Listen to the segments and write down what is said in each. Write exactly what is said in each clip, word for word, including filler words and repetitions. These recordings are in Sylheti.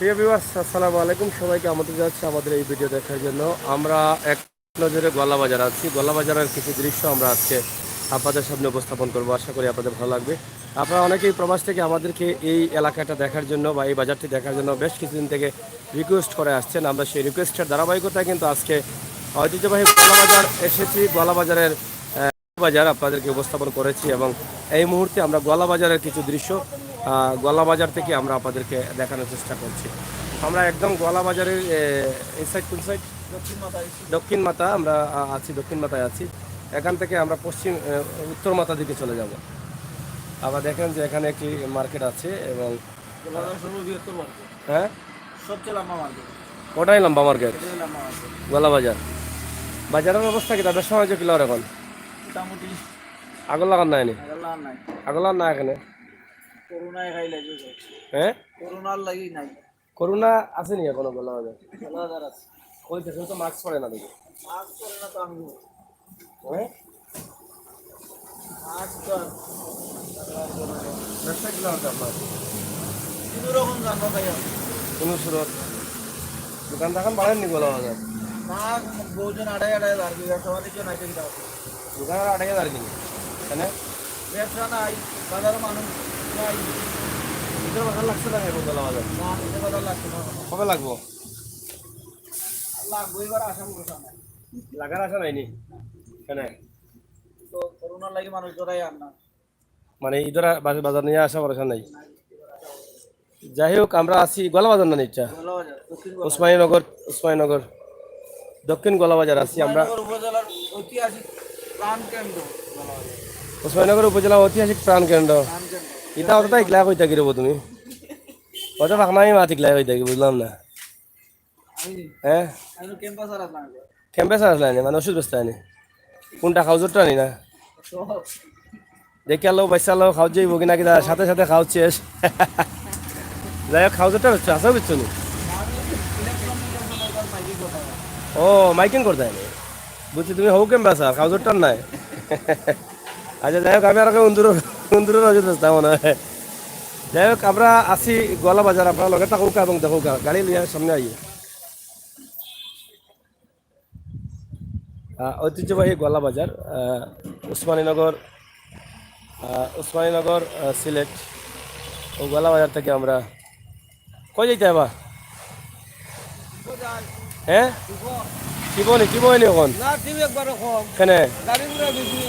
প্রিয় ভিউয়ার্স, আসসালামু আলাইকুম। সবাইকে আমন্ত্রণ জানাচ্ছি আমাদের এই ভিডিও দেখার জন্য। আমরা এক নজরে গোয়ালা বাজার আছি। গোয়ালা বাজারের কিছু দৃশ্য আমরা আজকে আপনাদের সামনে উপস্থাপন করব। আশা করি আপনাদের ভালো লাগবে। আপনারা অনেকেই প্রবাস থেকে আমাদেরকে এই এলাকাটা দেখার জন্য বা এই বাজারটি দেখার জন্য বেশ কিছুদিন থেকে রিকোয়েস্ট করে আসছেন। আমরা সেই রিকোয়েস্টের ধারাবাহিকতায় কিন্তু আজকে ঐতিহ্যবাহী গোয়ালা বাজার এসেছি। গোয়ালা বাজারের বাজার আপনাদেরকে উপস্থাপন করেছি এবং এই মুহূর্তে আমরা গোয়ালা বাজারের কিছু দৃশ্য, আহ, গোয়ালা বাজার থেকে আমরা আপনাদেরকে দেখানোর চেষ্টা করছি। আমরা একদম গোয়ালা বাজারের, এ, এই সাইড কোন সাইড? দক্ষিণ মাথা। দক্ষিণ মাথা আমরা, আহ, আছি, দক্ষিণ মাথায় আছি। এখান থেকে আমরা পশ্চিম, আহ, উত্তর মাথা দিকে চলে যাব। আবার দেখেন যে এখানে একটি মার্কেট আছে এবং গোয়ালা বাজার সর্ববৃহত্তর মার্কেট। হ্যাঁ, সবচেয়ে লম্বা মার্কেট। ওটাই লম্বা মার্কেট। এটাই লম্বা মার্কেট। গোয়ালা বাজার। বাজারের অবস্থা কিতা? ব্যবসা বাণিজ্য কিলা এখন? মোটামুটি। আগর লাখান নাই নি? আগর লাখান নাই। আগর লাখান নাই এখানে। করোনায় খাই লাগবে। হ্যাঁ, করোনার লাগি নাই। করোনা আছে নি এখনো গোয়ালা বাজার? গোয়ালা বাজার আছে। কই দেখেন তো, মাস্ক পরে না দেখি। মাস্ক পরে না তো আমি। হ্যাঁ? মাস্ক তো আর ব্যবসা কিলা আছে আপনার? কোনো রকম জানবো ভাই আমি। কোনো সুরত? দোকান টোকান বাড়ায়নি গোয়ালা বাজার? না, বউজন আড়াই আড়াই আর কি, ব্যবসা বাণিজ্য নাই তো কিতা আছে? দোকান আর আড়াই হাজার কিনি। কেনে? ব্যবসা নাই, বাজারো মানুষ নাই। ইতার বাজার লাগছে না এখন গোয়ালা বাজার? না, ইতার বাজার লাগছে না। কবে লাগবো? লাগবো, এবার আশা ভরসা নাই। লাগার আশা নাই নি? কেনে? তো করোনার লাগি মানুষ ধরাই আর না। মানে ইতার বাজার, বাজার নিয়া আশা ভরসা নাই। যাই হোক, আমরা আছি গোয়ালা বাজার না নি ইটা? গোয়ালা বাজার, দক্ষিণ গোয়ালা বাজার। উসমানীনগর, উসমানীনগর, দক্ষিণ গোয়ালা বাজার আছি আমরা। উসমানীনগর উপজেলার ঐতিহাসিক প্রাণকেন্দ্র গোয়ালা বাজার। উসমানীনগর উপজেলার ঐতিহাসিক প্রাণকেন্দ্র। প্রাণকেন্দ্র। ইতা অতটা ইকলা কইতা কিরে তুমি? অত ফাঁকনা আমি মাত ইকলা কইতা কি বুঝলাম না। আমি, হ্যাঁ? আমি তো ক্যাম্পাস আর আসলাম একবার। ক্যাম্পাস আর আসলাম না, মানে ওষুধ বেচতে আনি। কোনটা, খাউজরটা আনি না? সব। দেখিয়া লও, বাইচ্চা লও, খাউজ যাইব কিনা কিনা, সাথে সাথে খাউজ শেষ। যাই হোক, খাউজরটা বেচছো, আসাও বেচছো নি? আমি ইলেকশন টিলেকশন একবার মাইকিং করতে হয়। ও, মাইকিং করতে হয় নি? বুঝছি, তুমি হউ ক্যাম্পাস আর খাউজরটার নাই। আচ্ছা, যাই হোক, আমি আর উন্দুরর, উন্দুরর নজর বেচতাম মনে হয়। যাই হোক, আমরা আছি গোয়ালা বাজার, আপনারা লগে থাকুক এবং দেখুক, গাড়ি লইয়া সামনে আইয়ে। আহ, ঐতিহ্যবাহী গোয়ালা বাজার, আহ, উসমানীনগর, আহ, উসমানীনগর, আহ, সিলেট ও গোয়ালা বাজার থেকে আমরা কই যাইতে হবা? হ্যাঁ? কি বলি, কি বলি এখন? না, টিভি একবারে কম। কেনে? গাড়ি ঘোড়া বেশি,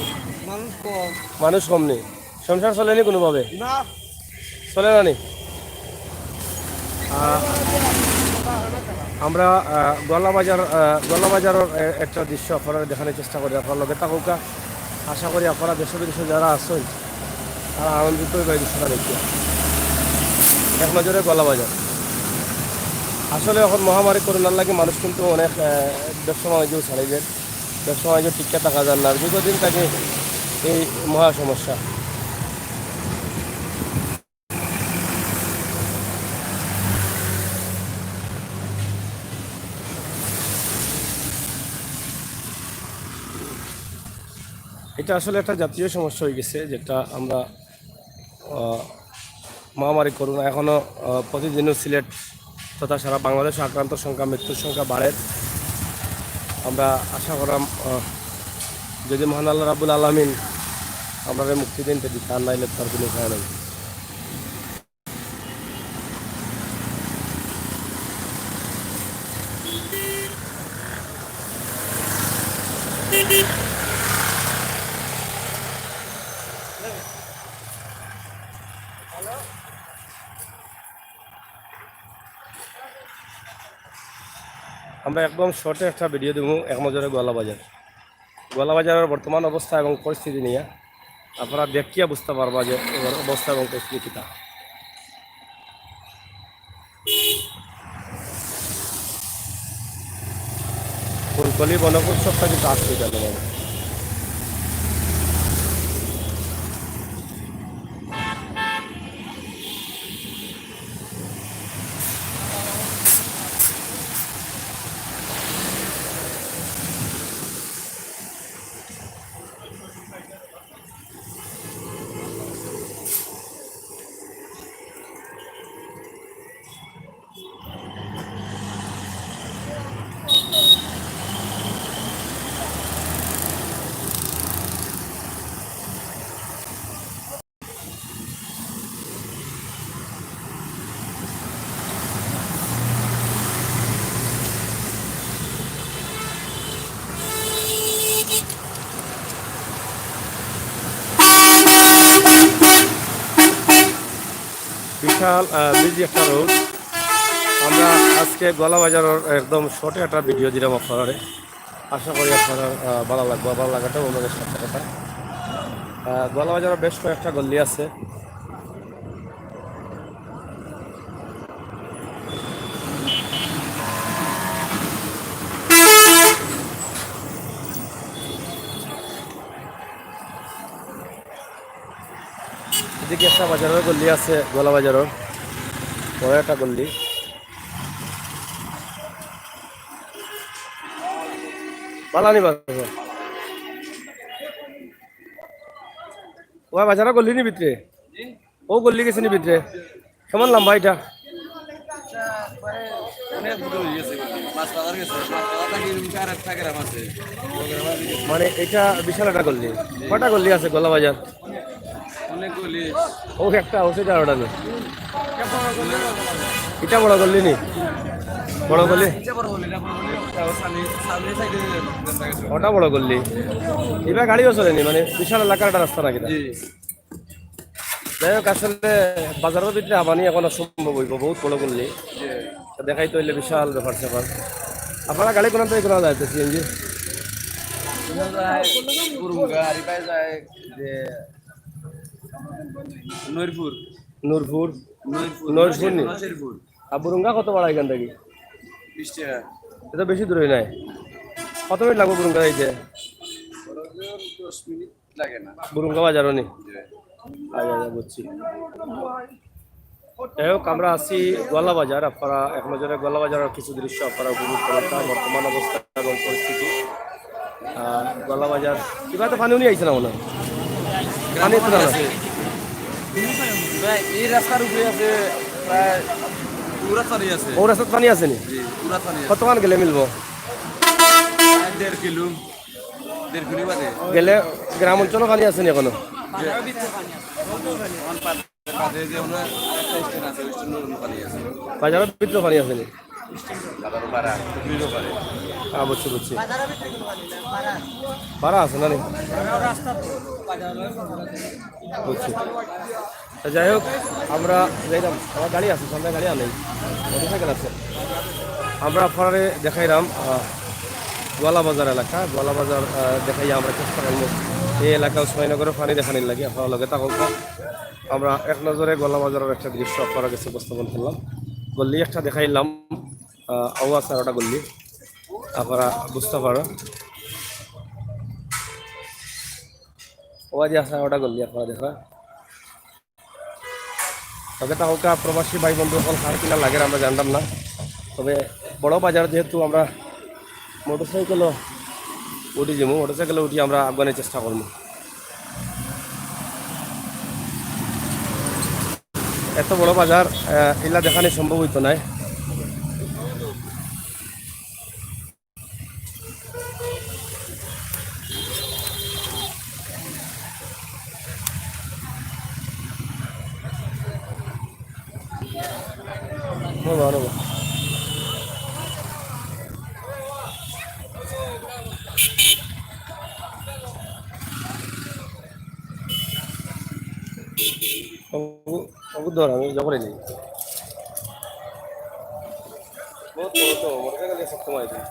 মানুষ কম। মানুষ কম নি? সংসার চলে নি কোনোভাবে? না। চলে না নি? আহ, আমরা, আহ, গোয়ালা বাজার, আহ, গোয়ালা বাজারর, আহ, একটা দৃশ্য আপনারা দেখানোর চেষ্টা করি। আপনারা লগে থাকুকা। আশা করি আপনারা দেশ বিদেশে যারা আছেন, তারা আনন্দিত হইবা এই দৃশ্যটা দেখিয়া। এক নজরে গোয়ালা বাজার। আসলে এখন মহামারী করোনার লাগি মানুষ কিন্তু অনেক, আহ, ব্যবসা বাণিজ্য ছাড়াই যায়। ব্যবসা বাণিজ্য টিকিয়া থাকা যায় না। আর দীর্ঘদিন থাকে এই মহা সমস্যা। এটা আসলে একটা জাতীয় সমস্যা হয়ে গেছে, যেটা আমরা, আহ, মহামারী করোনা এখনও, আহ, প্রতিদিনও সিলেট তথা সারা বাংলাদেশে আক্রান্ত সংখ্যা, মৃত্যুর সংখ্যা বাড়ের। আমরা আশা করাম, আহ, যদি মহান আল্লাহ রাব্বুল আলামিন আমরারে মুক্তি দেন, তে দিতা, আর নাইলে তার কোনো উপায় নাই। আমরা একদম শর্টে একটা ভিডিও দেবো, এক নজরে গোয়ালা বাজার। গোয়ালা বাজারর বর্তমান অবস্থা এবং পরিস্থিতি নিয়া আপনারা দেখিয়া বুঝতা পারবা যে এবার অবস্থা এবং পরিস্থিতি কিতা। ফুলকলি বনক উৎসবটা কিন্তু আসছে জানো বাবা। বিশাল বিজি একটা রোড। আমরা আজকে গোয়ালা বাজারর একদম শর্টে একটা ভিডিও দিলাম আপনারারে। আশা করি আপনারার আহ, ভালা লাগবো, ভালা লাগাটাও আমাদের সাথে কথা। আহ, গোয়ালা বাজারর বেশ কয়েকটা গল্লি আছে। এদিকে একটা বাজারর গল্লি আছে, গোয়ালা বাজারর বড় একটা গল্লি। ভালা নি বাজার? ও বাজারর গল্লি নি ভিতরে? ও গল্লি গেছে নি ভিতরে? কেমন লম্বা ইটা? অনেক দূর হয়ে গেছে। মাছ বাজার গেছে, মাছ বাজার থাকি আর একটা গ্রাম আছে। মানে ইটা বিশাল একটা গল্লি। কয়টা গল্লি আছে গোয়ালা বাজার? অনেক গল্লি। ও একটা, ও সেটা ওটা নেই। ইটা বড় গল্লি নি? বড় গল্লি? ইটা বড় গল্লি, ইটা বড় গল্লি। সামনে, সামনে সাইডে গেছে। ওটা বড় গল্লি। ইবা গাড়িও চলে নি, মানে বিশাল এলাকার একটা রাস্তা নাকি ইটা? জি। যাই হোক, আসলে বাজারর ভিতরে হামানি এখন অসম্ভব হইব, বহুত বড় গল্লি। জি। তো দেখাইতে হইলে বিশাল ব্যাপার স্যাপার। আপনারা গাড়ি কোন থেকে কোন যাইতে সিএনজি? কোন যায়? বুরুঙ্গা, আর ইবায় যায় যে নূরপুর। নূরপুর? নূরপুর, নূরপুর নি? নূরপুর। আর বুরুঙ্গা কত ভাড়া এখান থেকে? বিশ টাকা। এটা বেশি দূরে নাই। কত মিনিট লাগবে বুরুঙ্গা যাইতে? দশ মিনিট লাগে না। বুরুঙ্গা বাজারও নি? জি। আচ্ছা, আচ্ছা, বুঝছি। যাই হোক, আমরা আছি গোয়ালা বাজার। আপনারা এক নজরে গোয়ালা বাজারর কিছু দৃশ্য আপনারা উপভোগ করুন, তার বর্তমান অবস্থা এবং পরিস্থিতি। আহ, গোয়ালা বাজার, ইবায় তো পানি উনি আইছে না মনে হয়? পানি তো না। আছে। ভাই, এই রাস্তার উপরে আছে প্রায় পুরা পানি আছে। ও রাস্তাত পানি আছে নি? জি, পুরা পানি আছে। কতক্ষণ গেলে মিলবো? প্রায় দেড় কিলো, দেড় কিলো বাদে। গেলে গ্রাম অঞ্চলও পানি আছে নি এখনো? জি। এখন পা-, বাদে যে ওনার আরেকটা স্ট্যান্ড আছে, ওই স্ট্যান্ডের ওখানে পানি আছে। বাজারর ভিতরে পানি আছে নি? বাজারর পাড়া, পুকুরির ওপারে। হ্যাঁ, বুঝছি, বুঝছি। পাড়া আছে না নি? বুঝছি। তো যাই হোক, আমরা যাইতাম, আমার গাড়ি আছে, সামনে গাড়ি আর নেই, মোটরসাইকেল আছে। আমরা আপনারে দেখাইলাম, আহ, গোয়ালা বাজার এলাকা, গোয়ালা বাজার, আহ, দেখাইয়া আমরা চেষ্টা করবো এই এলাকা উসমানীনগরর পানি দেখানির লাগি। আপনারা লগে থাকুন। আমরা এক নজরে গোয়ালা বাজারর একটা দৃশ্য আপনারার কাছে উপস্থাপন করলাম। গল্লি একটা দেখাইলাম, আহ, ও আছে আর একটা গল্লি, আপনারা বুঝতে পারো। ও যে আছে আর একটা গল্লি, আপনারা দেখা। তবে তা হোক, প্রবাসী ভাই বন্ধু অকল কার কিলা লাগে আমরা জানতাম না। তবে বড় বাজার যেহেতু, আমরা মোটরসাইকেলও উঠি যাবো, মোটরসাইকেলে উঠি আমরা আফগানের চেষ্টা করবো। এত বড় বাজার, আহ, ইলা দেখানি সম্ভব হইতো নায়। অগু ধর, আমি জবরে নেই। বহুত বড় তো, মোটরসাইকেল দিয়ে সব কমাই দিই।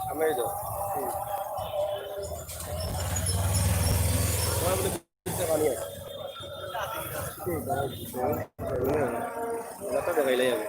সামনেই তো। হুম। ওরা বলে দিতে পারি আর। হুম, দাঁড়াও, দাঁড়াও, দাঁড়াও। ওরা তো দেখাইলাই আমি।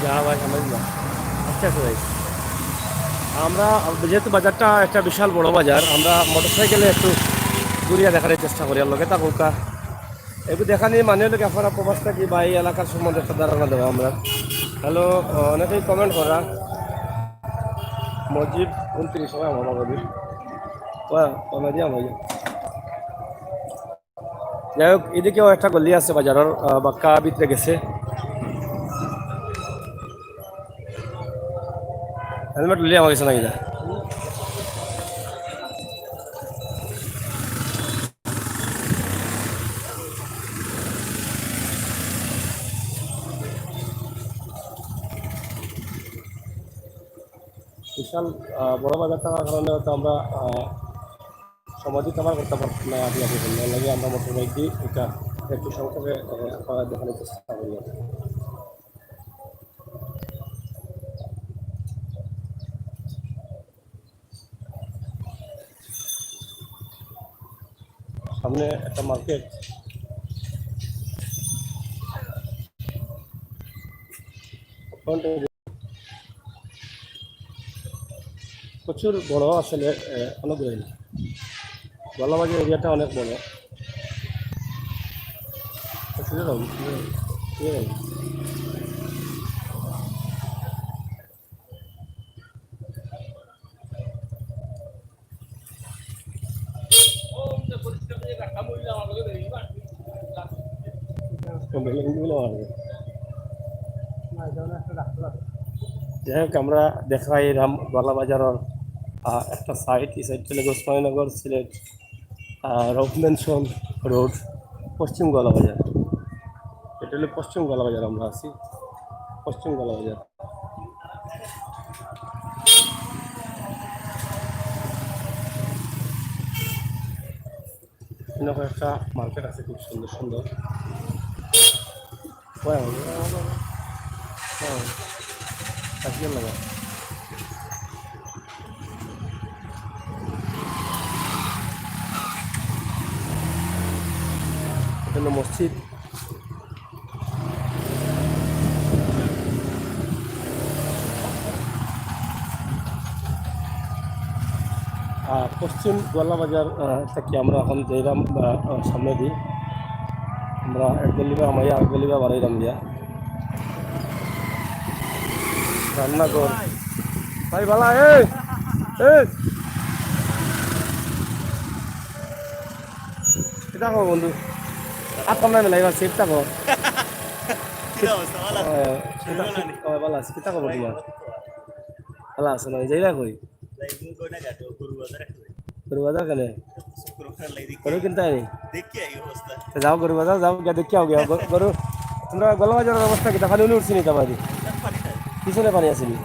যা ভাই, সামনে যা। আচ্ছা, আচ্ছা ভাই। আমরা যেহেতু বাজারটা একটা বিশাল বড় বাজার, আমরা মোটরসাইকেলে একটু ঘুরিয়া দেখার চেষ্টা করি, আর লগে থাকুক্কা। একটু দেখানি মানে হলো কি, আপনারা প্রবাস থাকি বা এই এলাকার সম্বন্ধে একটা ধারণা দেওয়া আমরা। হ্যালো, অনেকেই কমেন্ট করা। মজিব ঊনত্রিশ সময় আমার বাবা দিন। ওয়া, কমে দিয়া ভাই। যাই হোক, এদিকেও একটা গলি আছে বাজারর, আহ, বাক্কা ভিতরে গেছে। হেলমেট লইয়া আমার গেছে নাকি? বিশাল, আহ, বড় বাজার থাকার কারণে হয়তো আমরা, আহ, সমাধি কামার করতে পারতাম না, আগে আগে বললাম লাগে আমরা মোটর বাইক দিয়ে এটা একটু সংক্ষেপে, আহ, আপনারা দেখানোর চেষ্টা করি আর কি। সামনে একটা মার্কেট। প্রচুর বড় আসলে, আহ, অনেক বড়। গোয়ালাবাজার এরিয়াটা অনেক বড়। যাই হোক, আমরা দেখাইলাম গোয়ালাবাজারর, আহ, একটা সাইড, এই সাইডটা হলো ওসমানীনগর, সিলেট, আহ, রউফ ম্যানশন রোড, পশ্চিম গোয়ালাবাজার। এটা হলো পশ্চিম গোয়ালাবাজার, আমরা আছি পশ্চিম গোয়ালাবাজার। এখানে একটা মার্কেট আছে খুব সুন্দর সুন্দর। Wow, wow, wow. আজকে লাগা। এটা হলো মসজিদ। আর পশ্চিম গোয়ালাবাজার, আহ, থাকি আমরা এখন যাইলাম, আহ, আহ, সামনে দি। আমরা এক গলি বা হামাইয়া আরেক গলি বা বাড়াইলাম দিয়া। রান্নাঘর। ভাই বালা, এই, এই। কিতা খবর বন্ধু? আর তোমরা মিলাইবার সেফটা খবর। কিতা অবস্থা? ভালা? আহ, কিতা, ভালা নি? আহ, ভালা আছি। কিতা খবর তোমার? ভালা আছো না? যাইরা কই? যাইমু গয়নাঘাটো, গরু বাজার একটু। গরু বাজার কেনে? শুক্রবার লাই দেখি। গরু কিনতে আইনি? দেখি আই অবস্থা। তো যাও গরু বাজার, যাও গিয়া দেখি আও গিয়া। গ-, গরু, তোমরা গোয়ালাবাজারর অবস্থা কিতা? পানি উনি উঠছে নি তোমার? না, পানি নাই। পিছনে পানি আছে নি?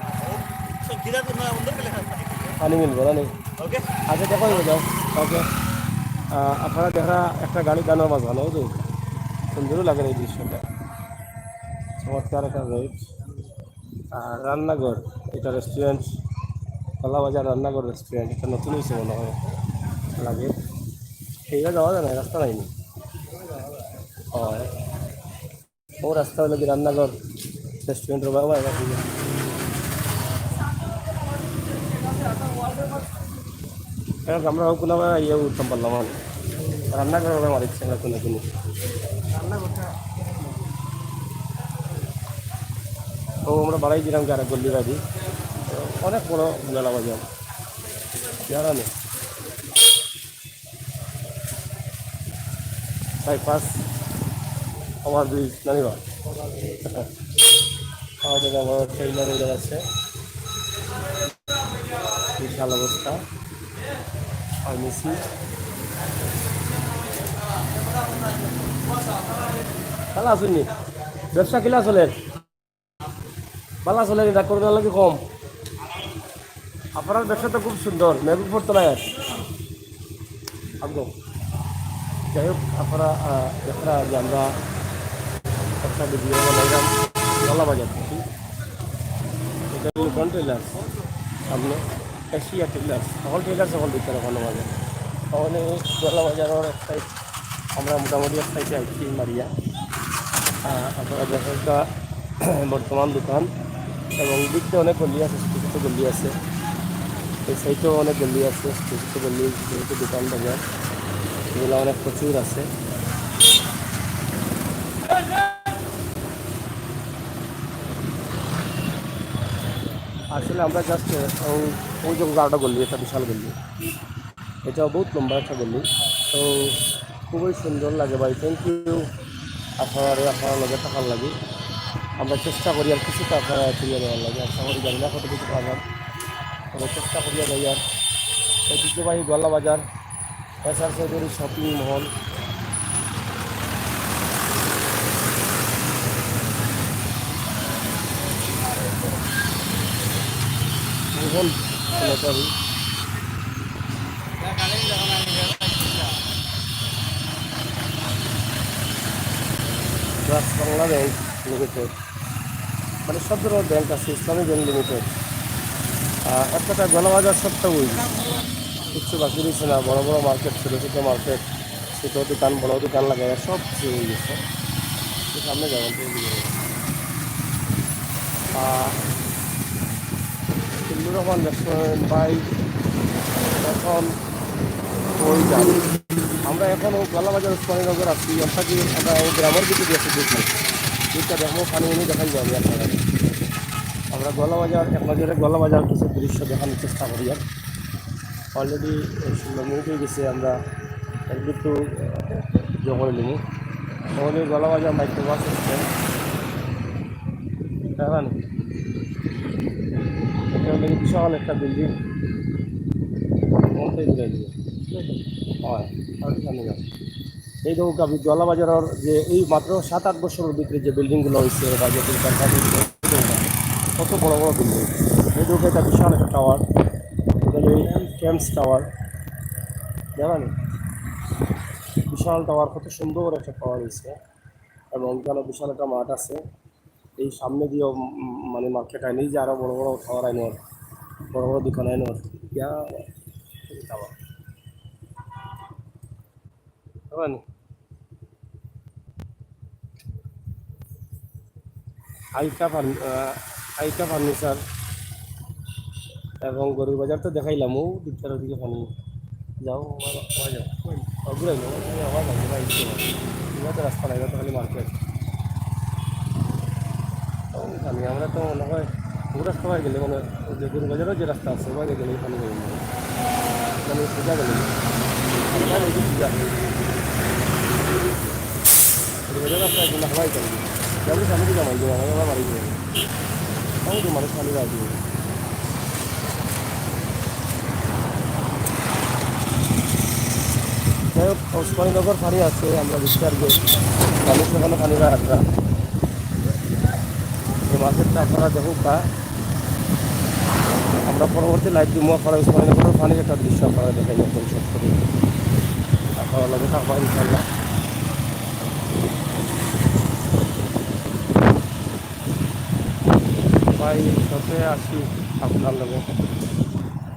সব গিরা তো না, বন্ধ করে খান পানি। পানি মিলবো না নি? ওকে। আচ্ছা, দেখো, যাও। ওকে। আহ, আপনারা দেখরা একটা গাড়ি দানোর মাঝখানে, বুঝলি? সুন্দরও লাগে এই দৃশ্যটা। চমৎকার একটা রোড। আর রান্নাঘর, এটা রেস্টুরেন্ট, গোয়ালাবাজার রান্নাঘর রেস্টুরেন্ট, এটা নতুন হয়েছে মনে হয়, লাগে। এইভাবে যাওয়া যায় না, রাস্তা নাইনি। হয়। ও রাস্তা হলো কি রান্নাঘর, রেস্টুরেন্টের বাবা, এবার কি? এখন আমরা কোনো ইয়ে উঠতাম পারলাম না। রান্নাঘর ওরা মারিচ্ছে আমরা কোনো কোনো। ও আমরা বাড়াই দিলাম কি আরেক গল্লি বাড়ি। অনেক বড় মেলা বাজার। জানা নেই। বাইপাস, ওভারব্রিজ, জানি বা? আমাদের আবার ট্রেইলার উঠে যাচ্ছে। বিশাল অবস্থা। ফার্মেসি। ভালা আছইন নি? ব্যবসা কিলা চলের? ভালা চলের, এটা করোনার লাগি কম। আপনারার ব্যবসা তো খুব সুন্দর, মেহবুব পড়তো না আর। একদম। যাই হোক, আপনারা, আহ, দেখরা যে আমরা একটা ভিডিও বানাইলাম গোয়ালাবাজার থাকি। এটা হলো ফ্রন্ট টেইলার, সামনে এশিয়া টেইলার, সকল টেইলার সকল ভিতরে ভালো বাজার। তাহলে গোয়ালাবাজারর এক সাইড আমরা মোটামুটি এক সাইডে আইছি মারিয়া। আহ, আপনারা দেখরা বর্তমান দোকান এবং ভিতরে অনেক গলি আছে, ছোটো ছোটো গলি আছে। এই সাইডেও অনেক গলি আছে, ছোটো ছোটো গলি, ছোটো ছোটো দোকান বাজার, এগুলো অনেক প্রচুর আছে। আসলে আমরা জাস্ট ওই, ওই যে গাড়িটা গলি, একটা বিশাল গলি। এটাও বহুত লম্বা একটা গলি। তো খুবই সুন্দর লাগে ভাই, থ্যাংক ইউ। আপনারা, আপনারা লগে থাকার লাগি আমরা চেষ্টা করি আর কিছুটা আপনারা ফিরিয়ে দেওয়ার লাগি। আশা করি জানি না কত কিছু পারলাম। তবে চেষ্টা করিয়া যাইয়ার। ঐতিহ্যবাহী গোয়ালা বাজার, এস আর চৌধুরী শপিং মহল। মহল, sorry. Trust Bangla bank limited, মানে সব ধরনের ব্যাংক আছে, ইসলামী ব্যাংক লিমিটেড। আহ, এক কথা গোয়ালা বাজার সবটা ওই, কিচ্ছু বাকি রয়েছে না। বড় বড় মার্কেট, ছোটো ছোটো মার্কেট, ছোটো দোকান, বড় দোকান লাগাইয়া সব কিছু হয়ে গেছে। তো সামনে যাবেন, তো এদিকে যাবেন। আহ, জিল্লুর রহমান রেস্টুরেন্ট ভাই, এখন ওই যাবে। আমরা এখন ও গোয়ালা বাজার উসমানীনগর আছি, অর্থাৎ কি আমরা এই গ্রামের ভিতরে আছি, দেখুন। এটা দেখবো, পানি এনে দেখাই যাবে আপনারা। আমরা গোয়ালা বাজার, এক নজরে গোয়ালা বাজার কিছু দৃশ্য দেখানোর চেষ্টা করি। আর অলরেডি ষোলো মিনিট হয়ে গেছে, আমরা একটু জঙ্গলে নেমে। আমাদের গোয়ালা বাজার মাইক্রোবাস স্ট্যান্ড, দেখেন, এটা হলো বিশাল একটা বিল্ডিং। মনটাই ঘুরে দিবে। হয়, আর সামনে যাও। এই দেখো, আমি গোয়ালা বাজারের যে এই মাত্র সাত আট বছরের ভিতরে যে বিল্ডিংগুলো হয়েছে বা যে বিল্ডিং কত বড় বড় বিল্ডিং। এই দেখো, এটা বিশাল একটা টাওয়ার, এটা হলো টেমস টাওয়ার, জানেন? বিশাল টাওয়ার, কত সুন্দর একটা টাওয়ার হয়েছে। এবং এখানে বিশাল একটা মাঠ আছে। এই সামনে দিয়ে, উম, মানে মার্কেট আইন, এই যে আরো বড় বড় টাওয়ার আইন, বড় বড় দোকান আইন, ইয়া, টাওয়ার। বুঝলেন? আইকা ফার্ন-, আহ, আইকা ফার্নিচার এবং গরুর বাজার তো দেখাইলাম, ও দিকটার ওদিকে পানি। যাও, আবার, আবার যাও। ওই, আবার যাও, আবার যাও, আবার যাও, আবার যাও। এবার তো রাস্তা নাই, এবার তো খালি মার্কেট। ও, জানি, আমরা তো মনে হয় ও রাস্তা বাইরে গেলে, মানে, ওই যে গরু বাজারও যে রাস্তা আছে, বাইরে গেলে এখানে যাই আমরা। মানে, সোজা গেলে। সোজা গেলে সোজা। গরু বাজার রাস্তা একদম হাওয়াই চলে। যাবো, সামনে দিকে আমার, আমার বাড়ি যাবো। আমি তো মানুষ খালি রাখবো। যাই হোক, ওসমানীনগর পানি আছে, আমরা বুঝতে পারবো মানুষ ওখানে পানি রাখা। এই মার্কেটটা আপনারা দেখুন, তা আমরা পরবর্তী লাইভ দিব, আপনারা ওসমানীনগরের পানির একটা দৃশ্য আপনারা দেখাই, নতুন সব করে আপনারা লগে থাকবা ইনশাল্লাহ। ভাই, সাথে আছি আপনার লগে।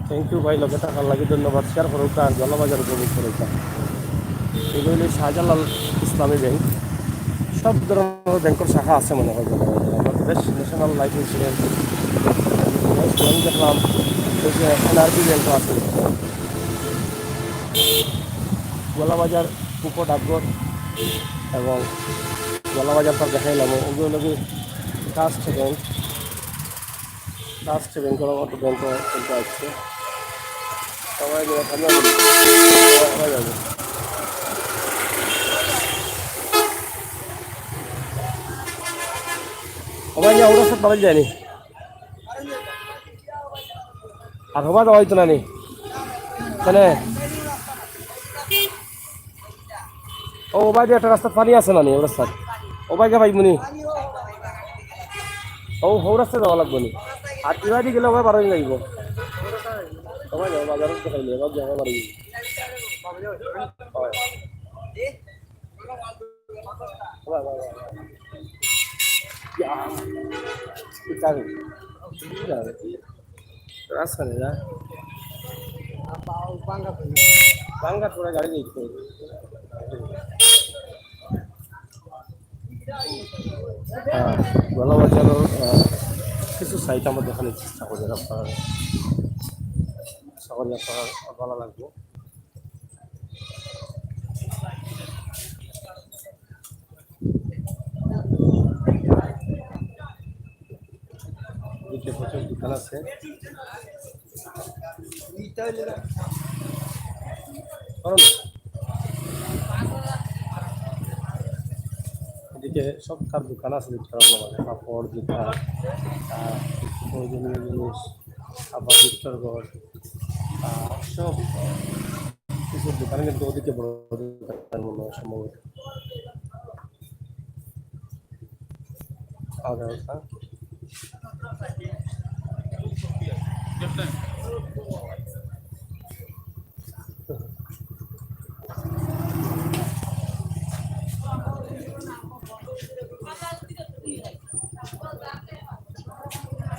থ্যাংক ইউ ভাই, লগে থাকার লাগি ধন্যবাদ। শেয়ার করুক আর গোয়ালা বাজার উপভোগ করুক। এগুলো হইল শাহজালাল ইসলামী ব্যাংক। সব ধরনের ব্যাংকের শাখা আছে মনে হয় গোয়ালা বাজারে। আমরা তো বেশ ন্যাশনাল লাইফ ইন্স্যুরেন্স, আমি দেখলাম এই যে এনআরবি ব্যাংকও আছে। গোয়ালা বাজার, কুপো ডাকঘর এবং গোয়ালা বাজার তো দেখাইলাম। ওগুলো নাকি ট্রাস্ট ব্যাংক, ট্রাস্ট ব্যাংকের মতো ব্যাংক কিন্তু আসছে। সবাই মিলে সামনে সবাই যাবে। সবাই গিয়ে ওরা সব বাড়ি যায়নি। আর হবা দেওয়া হইতো না নি। কেনে? ও, ওবায়দি একটা রাস্তা পানি আছে না নি, ও রাস্তা। ওবায়দি ভাই মুনি। ও, হৌ রাস্তা যাওয়া লাগবো নি। আর ইবায়দি গেলে ওবায় বারো যাইব। ওবায় যাও, বাজারত দেখাইলে, এবার যাওয়া বারো যাইব। হয়। রাস্তা নেই না। বাঙ্গা পুরা গাড়ি দেখতে। হ্যাঁ, গোয়ালা বাজারর, আহ, কিছু সাইট আমরা দেখানোর চেষ্টা করি আপনারা। আশা করি আপনারা ভালো লাগবে। এদিকে প্রচুর দোকান আছে। কারণ এদিকে সব তার দোকান আছে, দেখতে পারবো, মানে, কাপড়, জুতা, আহ, প্রয়োজনীয় জিনিস। আবার গিফটর ঘর, আহ, সব কিছু দোকান, কিন্তু ওদিকে বড় দোকান মনে হয় সম্ভবত। আচ্ছা, আচ্ছা।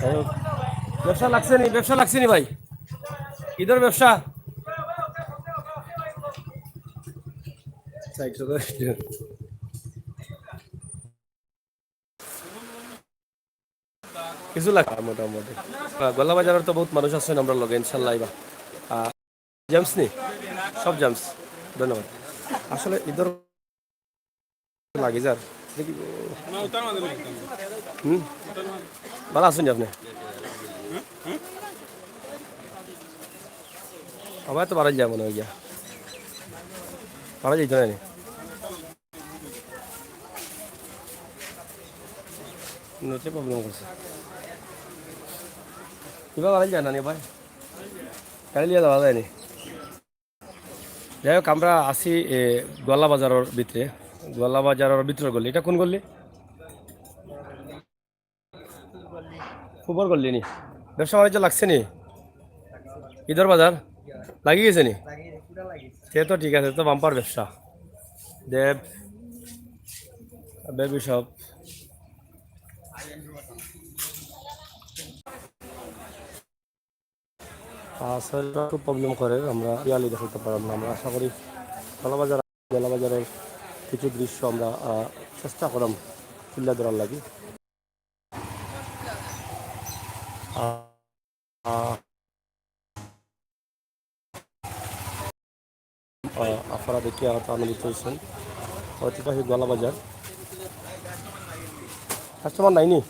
যাই হোক, ব্যবসা লাগছে নি, ব্যবসা লাগছে নি ভাই? ঈদর ব্যবসা? কিছু লাগে মোটামুটি। আহ, গোয়ালা বাজারর তো বহুত মানুষ আছইন আমরার লগে, ইনশাল্লাহ আইবা। আহ, জেমস নি? সব জেমস। ধন্যবাদ। আসলে ঈদর লাগি যার। দেখি। হুম? ভালা আছইন নি আপনে? আবার তো বাড়াইল যায় মনে হয় গিয়া। বাড়াইল যাইতো না নি? নেটে প্রবলেম করছে। কিবা বাড়াইল যায় না নি ভাই? গাড়ি লিয়ে যাওয়া যায়নি। যাই হোক, আমরা আছি, এ, গোয়ালা বাজারর ভিতরে। গোয়ালা বাজারর ভিতরর গলি। ইটা কোন গলি? ফুবর গলি নি? ব্যবসা বাণিজ্য লাগছে নি? ঈদর বাজার লাগি গেছে নি? সে তো ঠিক আছে, তো বাম্পার ব্যবসা। দেব বেবি শপ। আহ, স্যার, একটু প্রবলেম করে, আমরা ইয়ালি দেখাইতে পারলাম না। আমরা আশা করি গোয়ালা বাজার, গোয়ালা বাজারর কিছু দৃশ্য আমরা, আহ, চেষ্টা করলাম তুলে ধরার লাগি। আহ, আহ, আহ, আপনারা দেখিয়া হয়তো আনন্দিত হইছেন। ঐতিহ্যবাহী গোয়ালা বাজার। কাস্টমার নাইনি?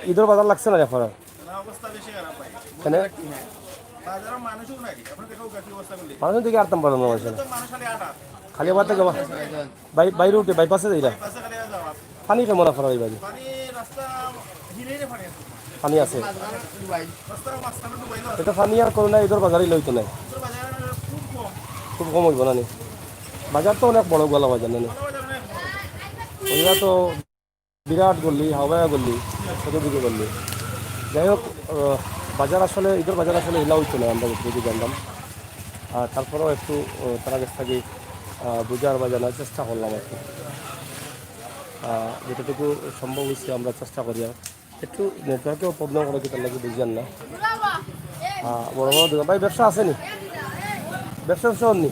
ঈদর বাজার লাগছে না আপনারা? না, অবস্থা বেশি খারাপ ভাই। কেনে? বাজারে মানুষও নাই। আপনি দেখো কি অবস্থা করলে। মানুষ দেখি আরতাম পারলাম না মানুষের। তো মানুষ খালি আটা। খালি আবার থেকে বা-, বাই-, বাইরে উঠে বাইপাসে যাইরা। বাসে খালি যাওয়া। পানি কেমন আপনারা এই বাড়ি? পানি রাস্তা হিরে হিরে পানি আছে। পানি আছে। রাস্তার মাঝখানে ডুবাই দেওয়া। এটা পানি আর করোনা ঈদর বাজারই লইতো নাই। ঈদর বাজারে খুব কম। খুব কম হইব না নি? বাজার তো অনেক বড়, গোয়ালা বাজার না নি? বড় বাজার অনেক বড়। ওইটা তো বিরাট গল্লি, হাওয়া গল্লি, চতুর্দিকে গল্লি। যাই হোক, আহ, বাজার আসলে, ঈদর বাজার আসলে হিলা হইতো না, আমরা যতটুকু জানলাম। আর তারপরেও একটু, আহ, তারা গেছ থাকি, আহ, বুঝার বা জানার চেষ্টা করলাম আর কি। আহ, যতটুকু সম্ভব হয়েছে আমরা চেষ্টা করি আর। একটু নেটওয়ার্কেও প্রবলেম করে কি তার লাগে বুঝলাম না। আহ, বড় বড় দোকান। ভাই, ব্যবসা আছে নি? ব্যবসা ব্যবসা হননি?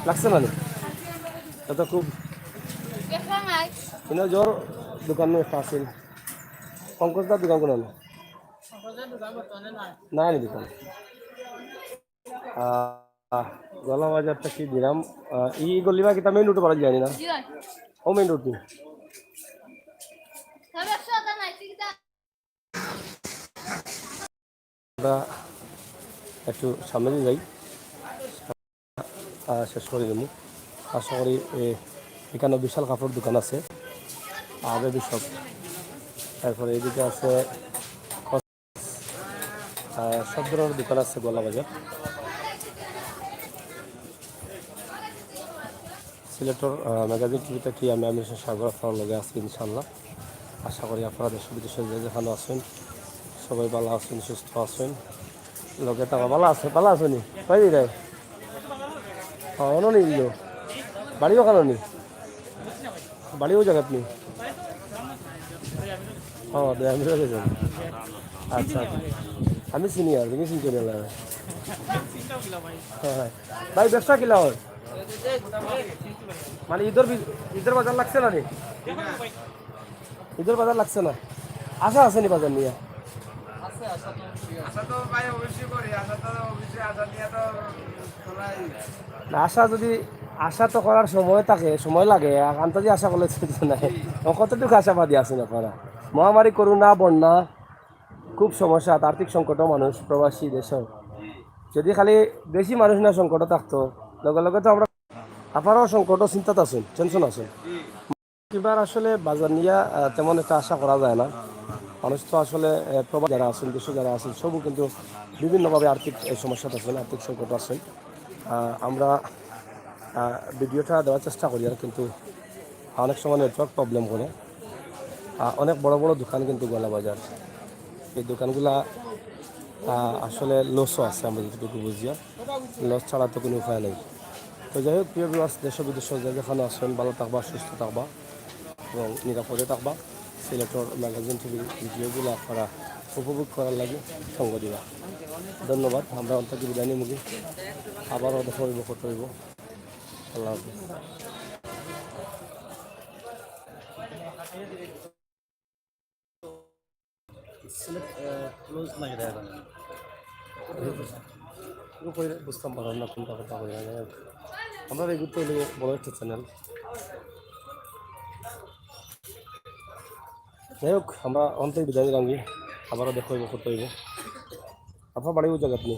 লাগছে না নি? এটা তো খুব ব্যবসা নাই। কিন্তু জোর দোকান একটা আছে। পঙ্কজ দার দোকান কোনো না? পঙ্কজ দার দোকান বর্তমানে নাই। নাই নি দোকান। আহ, গোয়ালা বাজার থাকি দিলাম। আহ, ই গলি বা কিতা মেইন রোডে বাড়ি যায়নি না? জি ভাই। ও মেইন রোড নি? তবে একশো টাকা নাই, ঠিক আছে। আমরা একটু সামনে দিয়ে যাই। আহ, শেষ করে দেবো। আশা করি, এ, এখানে বিশাল কাপড় দোকান আছে। আর বেবি শপ। তারপরে এদিকে আছে আহ, সব ধরনের দোকান আছে গোয়ালা বাজার। সিলেটর, আহ, ম্যাগাজিন টিভি থাকি আমি, আমি সাগর আপনার লগে আছি ইনশাআল্লাহ। আশা করি আপনারা দেশ বিদেশে যে যেখানে আছেন, সবাই ভালো আছেন, সুস্থ আছেন। লগে তারা ভালো আছে, ভালো আছেন নি? ভাই রে? হ্যাঁ, অনো নি দিল। বাড়িও কানো নি? বাড়িও জায়গাত নি? ও, দে, আমি রয়ে যাই। আচ্ছা, আচ্ছা। আমি সিনিয়র, তুমি চিনছো না লাগে। হ্যাঁ, হ্যাঁ। ভাই, ব্যবসা কিলা হয়? মানে, ঈদর বি-, ঈদর বাজার লাগছে না রে? ঈদর বাজার লাগছে না? আশা আছে নি বাজার নিয়া? আশা তো ভাই অবশ্যই করি, আশা তো অবশ্যই, আশা নিয়ে তো চলাই। না, আশা যদি, আশা তো করার সময় থাকে, সময় লাগে, আর আন্তাজি আশা করলে চলতো না। ও কতটুকু আশাবাদী আছেন আপনারা? মহামারী, করোনা, বন্যা, খুব সমস্যা, আর্থিক সংকটও মানুষ, প্রবাসী দেশও। যদি খালি বেশি মানুষ না সংকটও থাকতো, লগে লগে তো আমরা, আপনারাও সংকটও চিন্তাত আছেন, টেনশন আছেন। এবার আসলে বাজার নিয়ে, আহ, তেমন একটা আশা করা যায় না। মানুষ তো আসলে, আহ, প্রবাসী যারা আছেন, দেশে যারা আছেন, সবও কিন্তু বিভিন্নভাবে আর্থিক, আহ, সমস্যাত আছেন, আর্থিক সংকট আছেন। আহ, আমরা, আহ, ভিডিওটা দেওয়ার চেষ্টা করি, আর কিন্তু অনেক সময় নেটওয়ার্ক প্রবলেম করে। আহ, অনেক বড় বড় দোকান কিন্তু গোয়ালা বাজার, এই দোকানগুলা, আহ, আসলে লসও আছে, আমরা যতটুকু বুঝিয়া, লস ছাড়া তো কোনো উপায় নেই। তো যাই হোক, প্রিয় ভিউয়ার্স, দেশ বিদেশ যে যেখানে আছেন, ভালো থাকবা, সুস্থ থাকবা এবং নিরাপদে থাকবা। সিলেটর ম্যাগাজিন টিভির ভিডিওগুলো আপনারা উপভোগ করার লাগি সঙ্গ দিবা। ধন্যবাদ। আমরা অন্তত বিদায় নিমুগি, আবারও দেখা হইব, কথা হইব। আল্লাহ হাফিজ। সিলেট, আহ, ক্লোজ নাই রে এখন। পুরো করে বুঝতাম পারলাম না কোনটা কথা কই না। যাই হোক, আমরা এই ঘুরতে হইলে বড় একটা চ্যানেল। যাই হোক, আমরা অন্তই বিদায় নিলাম গি, আবারও দেখা হইব, করতে হইব। আপনার বাড়ি ওই জায়গাত নেই।